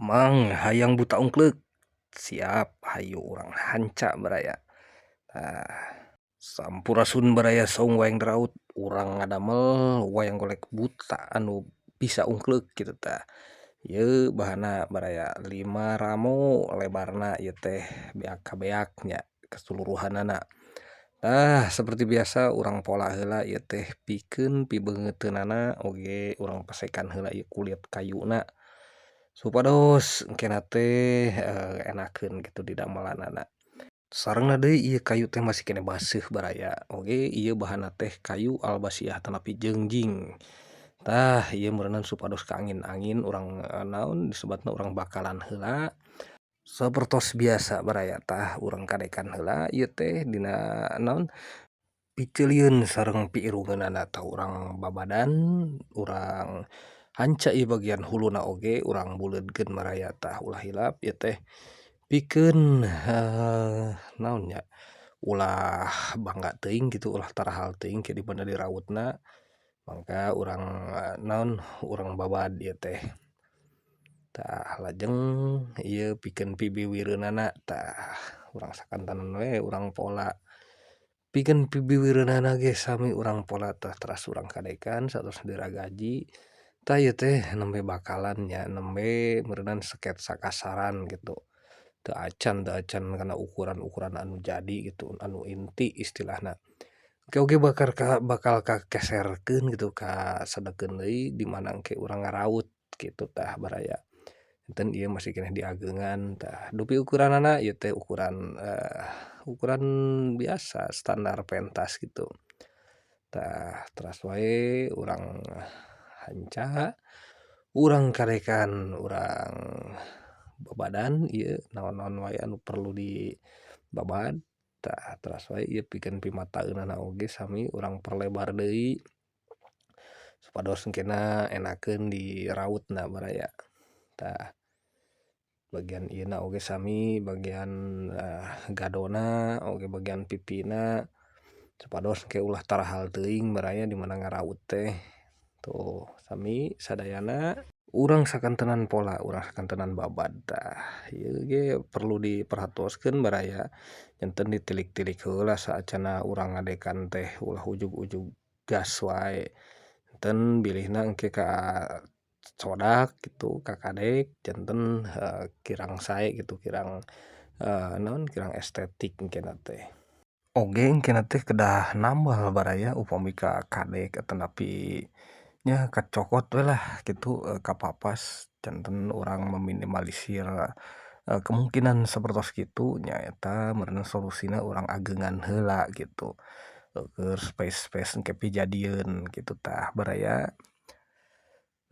Mang hayang buta ungkleuk, siap hayu urang hanca baraya. Nah, sampurasun baraya saung wayang daraut, urang ngadamel wayang golek buta anu bisa ungkleuk kitu tah. Ieu bahanna baraya 5 ramo lebarna ieu teh beak kabeak nya keseluruhanana. Tah seperti biasa urang pola heula ieu teh pikeun pibeungeuteunnana oge urang pasekan heula ieu kulit kayuna supados engkena teh enakeun kitu didamelanana. Sarengna deui ieu kayu teh masih keneh baseuh baraya oge ieu bahanna teh kayu albasiah tanapi jengjing. Tah ieu meureunan supados kaangin-angin urang naon disebatna urang bakalan heula sapertos biasa baraya tah urang kadekan heula ieu teh dina naon piceulieun sareng piirungeunana tah urang babadan urang hanca ieu bagian huluna oge urang buleudkeun baraya tah ulah hilap ieu teh pikeun naon nya ulah bangga teuing kitu ulah tarahal teuing ke dipana dirautna mangka urang naon urang babad ieu teh. Tah lajeng ieu pikeun pibiwireunana tah urang sakantenan we urang pola pikeun pibiwireunana ge sami urang pola tah teras urang kadekan saatos diragaji tah ieu teh nembe bakalan nya nembe meureunan sketsa kasaran gitu teu acan kana ukuran-ukuran anu jadi gitu anu inti istilahna. Engke oge bakal kakeserkeun gitu kasedekeun deui di mana engke urang ngaraut kitu tah baraya. Janten ieu masih keneh diageungan tah dupi ukuranana ieu teh ukuran ukuran biasa standar pentas gitu. Tah teras wae urang hanca urang karekan urang babadan ieu naon-naon wae anu perlu dibabad tah teras wae ieu pikeun pimataeunana oge sami urang perlebar deui supados engkena enakeun dirautna baraya. Tah bagian ieuna oge sami bagian gadona oge bagian pipina supados engke ulah tarahal teuing baraya di mana ngaraut teh tuh sami sadayana urang sakantenan pola urang sakantenan babad tah ieu ge perlu diperhatoskeun baraya janten ditilik-tilik heula saacana urang ngadekan teh ulah ujug-ujug gas wae janten bilihna engke ka codak gitu kakadek janten kirang sae gitu kirang naon kirang estetik engkena teh. Oge engkena teh kedah nambal baraya upami ka kadek atanapi nya kacokot we lah kitu kapapas janten urang meminimalisir kemungkinan sapertos kitu nyaeta meureun solusina urang ageungan heula gitu keur space-space engke pijadieun kitu tah baraya.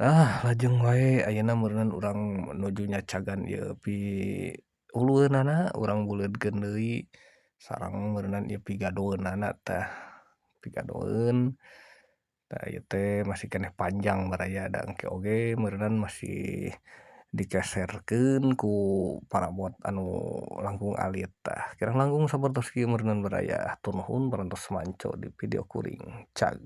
Ah lajeng wae ayeuna meureun urang nuju nyacagan ieu pi ulueunana urang buleudkeun deui sareng meureunnan ieu pigadoeunana tah pigadoeun tah ieu teh masih keneh panjang baraya da engke oge meureunnan masih dikeserkeun ku parabot anu langkung alit tah kirang langkung sapertos kieu meureunnan baraya hatur nuhun parantos manco di video kuring cag.